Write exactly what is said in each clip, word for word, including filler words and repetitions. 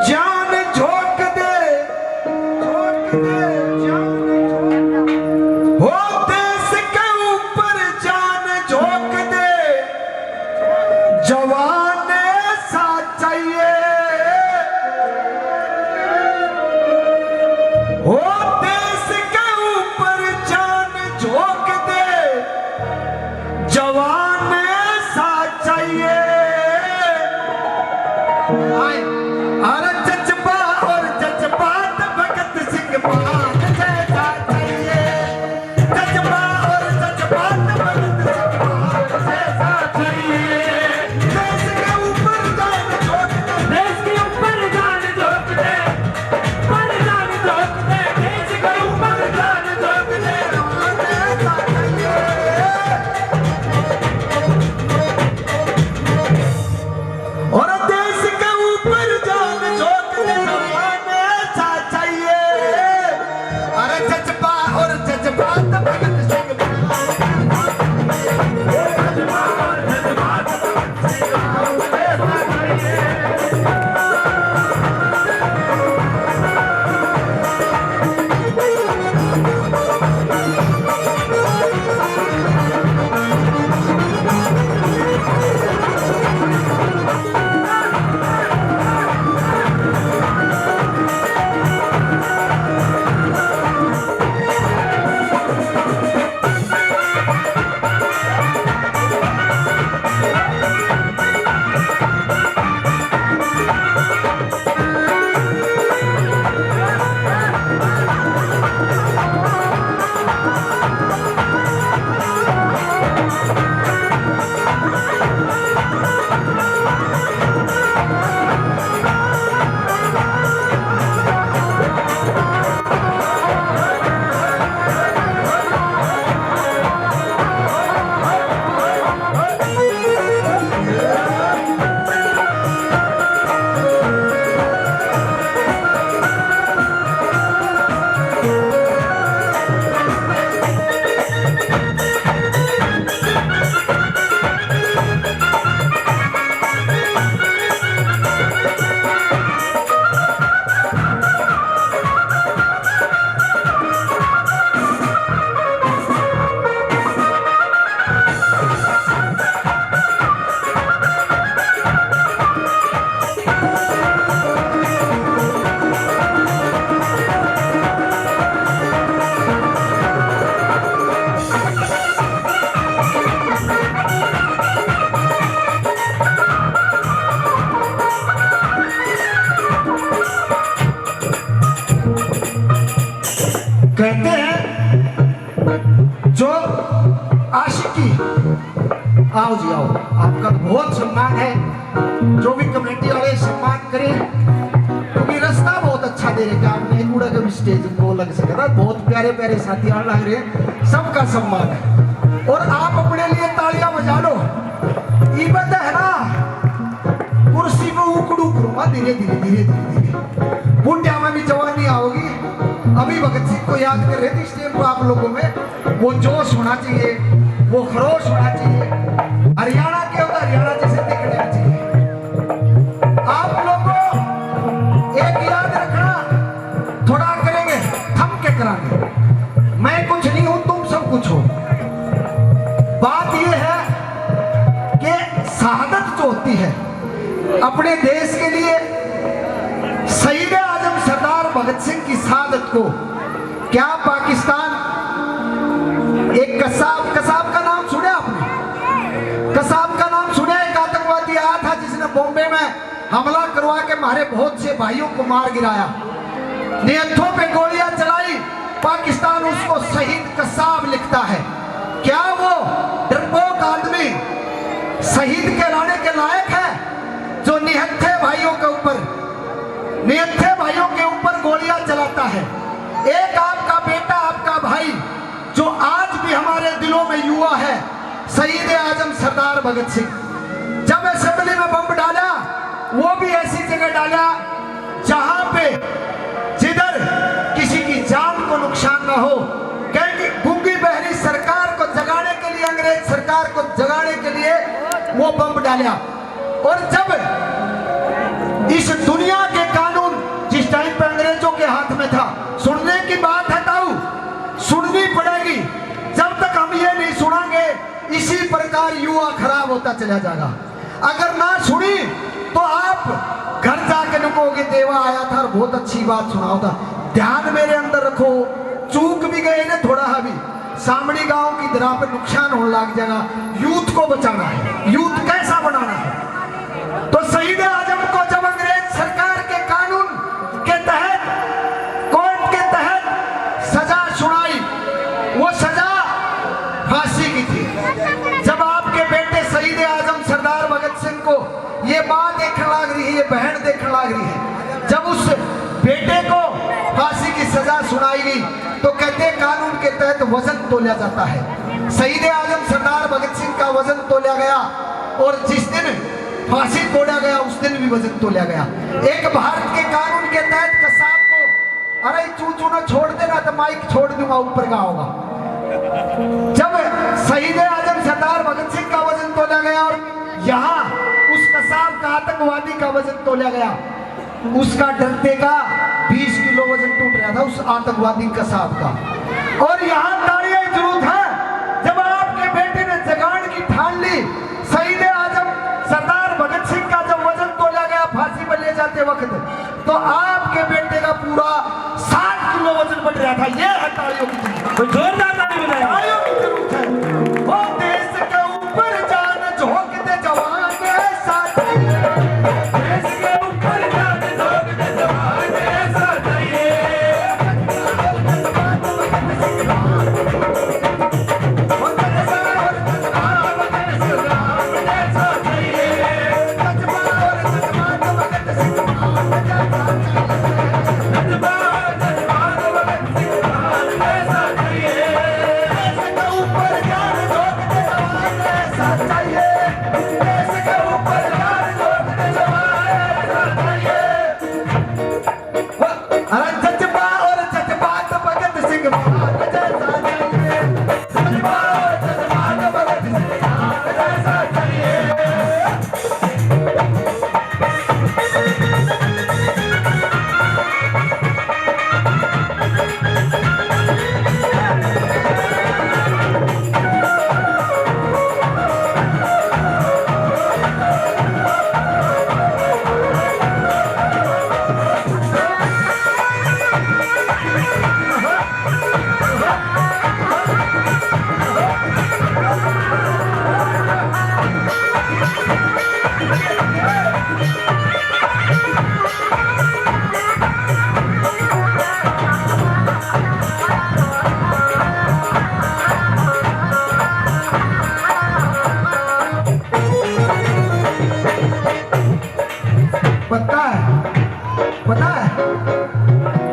जान झोंक दे, झोंक दे, जान झोंक दे। हो देश के ऊपर जान झोंक दे, जवान सा चाहिए। हो देश के ऊपर जान झोंक दे, जवान सा चाहिए। आए। अरे जज्बा और जज्बात भगत सिंह मान जैसा चाहिए। जज्बा और जज्बात भगत सिंह मान जैसा चाहिए। देश के ऊपर जान झोंक दे। देश के ऊपर जान झोंक दे। ऊपर जान झोंक दे। देश के ऊपर जान झोंक दे। जवान सा चाहिए। और देश के ऊपर जान झोंक दे, जवान सा चाहिए। अरे जज्बा और जज्बात भगत सिंह। कहते हैं, जो आशिकी, आओ जी आओ, आपका बहुत सम्मान है। जो भी कमेटी वाले सम्मान करें, क्योंकि रास्ता बहुत अच्छा दे रहे हैं आपने, कूड़ा का भी स्टेज को लग सके था। बहुत प्यारे प्यारे साथी आने लग रहे हैं, सबका सम्मान है। और आप अपने लिए तालियां बजा लो। इबत है ना, कुर्सी पे उकड़ू करूंगा धीरे धीरे, धीरे धीरे, धीरे। बुढ़िया में भी जवानी आओगी। अभी भगत सिंह को याद कर रहे थे इस टाइम पर आप लोगों में। वो जोश होना चाहिए, वो खरोश होना चाहिए, हरियाणा के होता हरियाणा जैसे दिखने चाहिए। आप लोगों एक याद रखना, थोड़ा करेंगे, थम के करांगे। मैं कुछ नहीं हूं, तुम सब कुछ हो। बात यह है कि शहादत जो होती है अपने देश के लिए, शहीद आजम सरदार भगत सिंह की शहादत को क्या पाकिस्तान एक कसाब, कसाब का नाम सुना आपने? कसाब का नाम सुना? एक आतंकवादी आया था जिसने बॉम्बे में हमला करवा के हमारे बहुत से भाइयों को मार गिराया, निहत्थों पे गोलियां चलाई, पाकिस्तान उसको शहीद कसाब लिखता है। क्या वो डरपोक आदमी शहीद कहलाने के लायक है जो निहत्थे भाइयों के ऊपर, निहत्थे भाइयों के ऊपर गोलियां चलाता है? एक आपका बेटा, आपका भाई जो आज भी हमारे दिलों में युवा है, शहीद आजम सरदार भगत सिंह, जब असेंबली में बम डाला, वो भी ऐसी जगह डाला जहां पे, जिधर किसी की जान को नुकसान ना हो, क्योंकि गूंगी बहरी सरकार को जगाने के लिए, अंग्रेज सरकार को जगाने के लिए वो बम डाला। और जब इस दुनिया के कानून खराब होता चला जाएगा। अगर ना सुनी तो आप घर जाके नु कहोगे, "देवा आया था और बहुत अच्छी बात सुनाओ था।" ध्यान मेरे अंदर रखो, चूक भी गए ना थोड़ा हा भी, सामड़ी गांव की तरह पे नुकसान होने लग जाएगा। यूथ को बचाना है, यूथ कैसा बनाना है। तो शहीद आजम को जब अंग्रेज सरकार के कानून के तहत, कोर्ट के तहत सजा सुनाई, वो सजा फांसी की थी। जब आपके बेटे शहीद आजम सरदार भगत सिंह को ये माँ देखने लाग रही है, ये बहन देखने लाग रही है, जब उस बेटे को फांसी की सजा सुनाई गई, तो कहते हैं, कानून के तहत वजन तोला जाता है। शहीद आजम सरदार भगत सिंह का वजन तोला गया और जिस दिन फांसी तोड़ा गया, उस दिन भी वजन तोला गया। एक भारत के कानून के तहत कसाब को, "अरे, चू चू ना छोड़ देना, तो माइक छोड़ दूंगा, ऊपर का होगा।" जब शहीद आजम सरदार भगत सिंह का वजन तोला गया और यहाँ उस कसाब का, आतंकवादी का वजन तोला गया, उसका डरते का बीस किलो वजन टूट रहा था उस आतंकवादी कसाब का। और यहाँ तालियां की जरूरत है, जब आपके बेटे ने जगान की ठान ली, शहीद आजम सरदार भगत सिंह का जब वजन तोला गया फांसी पर ले जाते वक्त, तो आपके बेटे का पूरा सात किलो वजन बढ़ रहा था। ये है तालियों की जरूरत। कोई जोरदार ताली बजाए। तालियों की जरूरत है। वो देश के ऊपर जान झोंक दे जवान ऐसा चाहिए। देश के ऊपर जान झोंक दे जवान ऐसा चाहिए। अरे जज्बा और जज्बात भगत सिंह मान जैसा चाहिए। जज्बा और जज्बात भगत सिंह मान जैसा चाहिए। पता है, पता है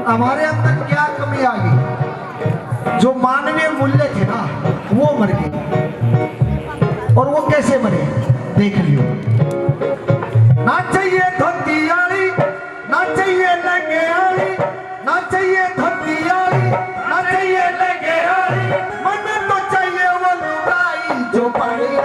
हमारे अंदर क्या कमी आ गई? जो मानवीय मूल्य थे ना, वो मर गए। और वो कैसे मरे, देख लियो। ना चाहिए धोती आली, ना चाहिए लहंगे आली, ना चाहिए धोती आली, ना चाहिए लहंगे आली, मन तो चाहिए वो लुगाई जो पानी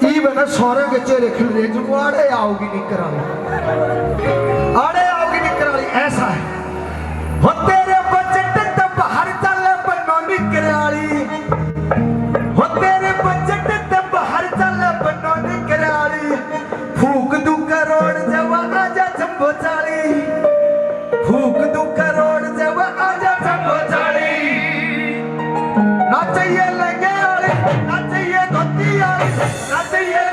इब ना सारे के चेहरे खिल रहे, जो आड़े आओगी नहीं कराली, आड़े आओगी नहीं कराली, ऐसा है। हो तेरे बजट ते बाहर चल बनो नहीं कराली, हो तेरे बजट ते बाहर चल बनो नहीं कराली, फूक दू करोड़ जवा आजा जम्बो चाली, फूक दू करोड़ जवा आजा जम्बो चाली। ना चाहिए लहंगे वाली, ना चाहिए धोती वाली, ना चाहिए